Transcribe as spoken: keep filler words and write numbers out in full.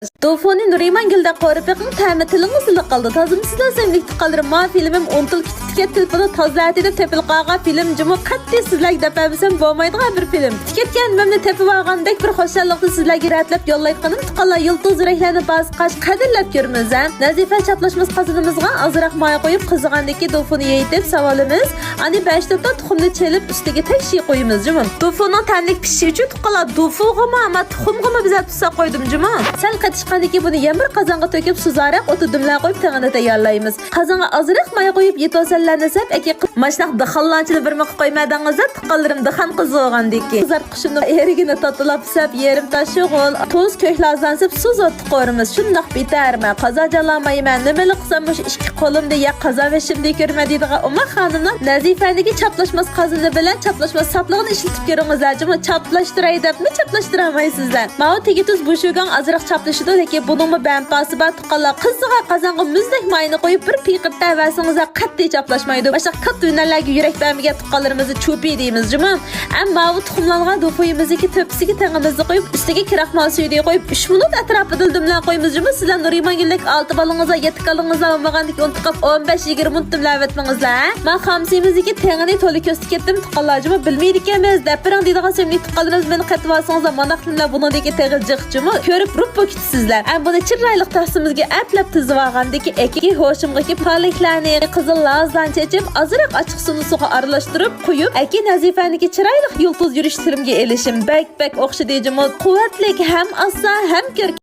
دوفۇنى نۇرىمانگۈلدەك قورۇپ بېقىڭ، تەمى تىلىڭىزدا قالىدۇ. تازىمۇ سىزلەر سۆيۈملۈك تۇغقانلىرىم، ما فىلىمىم ئۇنتۇلۇپ كېتىپتىكەن، تېلېفوندا تازا ئەتىدە تېپىلىپ قالغان فىلىم جۇمۇ، قەتئىي سىزلەرگە دەپ بەرمىسەم بولمايدىغان بىر فىلىم. كېتىپ كەتكەن نېمەمنى تېپىۋالغاندەك بىر خۇشاللىقنى سىزلەرگە رەتلەپ يوللايدىغىنىم تۇغقانلار، يۇلتۇز يۈرەكلەرنى باسقاچ قەدىرلەپ كۆرىمىز ھە. نەزىپە چاپلاشماس قازىنىمىزغا ئازراق ماي قويۇپ قىزىغاندىن كېيىن دوفۇنى يېيىتىپ ساۋالىمىز. ئاندىن بەش تۆت تال تۇخۇمنى چېلىپ ئۈستىگە تەكشى قويىمىز جۇمۇ. دوفۇننىڭ تەملىك پىشىشى ئۈچۈن تۇغقانلار دوفۇغىمۇ، ئەمما تۇخۇمغىمۇ بىزەر تۇتساق قويدۇم جۇمۇ. سەل قېتىشقاندىن كېيىن بۇنى يەنە بىر قازانغا تۆكۈپ سۇزارەق ئوتى دۈملەپ قويۇپ تېڭىنى تەييارلايمىز. قازانغا ئازراق ماي قويۇپ يېتىۋالسەملەرنى سەپ ئەكى قىز ماشۇنداق دىخانلارچىنى بىر مىقىپ قويمەدىڭىزلەر تۇغقانلىرىم، دىخان قىزى بولغاندىكى. قىزارتقۇچۇمنىڭ ئېرىگىنى تاتىلاپ سەپ يېرىم تاش شۇغۇل، تۇز، كۆك لازان سەپ سۇز ئوتتا قورۇمىز. شۇنداق بىتەرمەن. قازان جالامايمەن. نېمىلا قىلسام مۇشۇ ئىككى قولۇمدا يا قازان بېشىمدا كۆرمە دەيدىغان ئوماق خانىملار نەزىپەنىڭكى چاپلاشماس قازىنى بىلەن چاپلاشماس ساپلىقىنى ئىشلىتىپ كۆرۈڭىزلەر جۇمۇ. چاپلاشتۇراي دەپمۇ چاپلاشتۇرالمايسىزلەر. ماۋۇ تېگى تۇز بۇشۈگاڭ ئازراق چاپلىشىدۇ، لېكىن بۇنىڭمۇ بەمپاسى بار تۇغقانلار. قىزىغا قازانغا مۇزدەك ماينى قويۇپ بىر پىيقىرتىۋەرسىڭىزلەر قەتئىي چاپلاشمايدۇ. باشقا كاتتا ھۈنەرلەرگە يۈرەك بەرمىگەن تۇغقانلىرىمىزنى چوپى دەيمىز جۇمۇ. ئەمما ماۋۇ تۇخۇملانغان دوفۇيىمىزنىڭكى تۆپىسىگە تېڭىمىزنى قويۇپ، ئۈستىگە كىراخمال سۈيىنى قويۇپ، ئۈچ مىنۇت ئەتراپىدا دۈملەپ قويىمىز جۇمۇ. سىلەر نۇرىمانگۈلدەك ئالتە بالىڭىزغا، يەتتە كالىڭىزغا بولمىغاندىكىن ئۇنتۇپ قاپ، ئون بەش يىگىرمە مىنۇت دۈملەۋەتمەڭلار ھە. ما خامسىيىمىزنىڭكى تېڭىنى تولا كۆرسىتىپ كەتتىم تۇغقانلار جۇمۇ. بىلمەيدىكەنمىز دەپ بېرىڭ دەيدىغان سۆيۈملۈك تۇغقانلىرىمىز مېنى قېتىۋالسىڭىزلار، مانا فىلىملەر بۇنىڭدىكى تېغى جىق جۇمۇ. كۆرۈپ رۇپپا كېتىسىزلەر. ئەمما بۇنى چىرايلىق تەخسىمىزگە ئەپلەپ تىزىۋالغاندىن كېيىن ئەكى ھوشۇمغا كېلىپ پالەكلەرنى، قىزىل لازان چېچىپ، ئازراق ئاچچىقسۇنى سۇغا ئارىلاشتۇرۇپ قويۇپ، ئەكى نەزىپەنىڭكى چىرايلىق يۇلتۇز يۈرۈش تۈرۈمگە ئېلىشىم بەك، بەك ئوخشىدى جۇمۇ. قۇۋۋەتلىك، ھەم ئاسان، ھەم كۆركەم.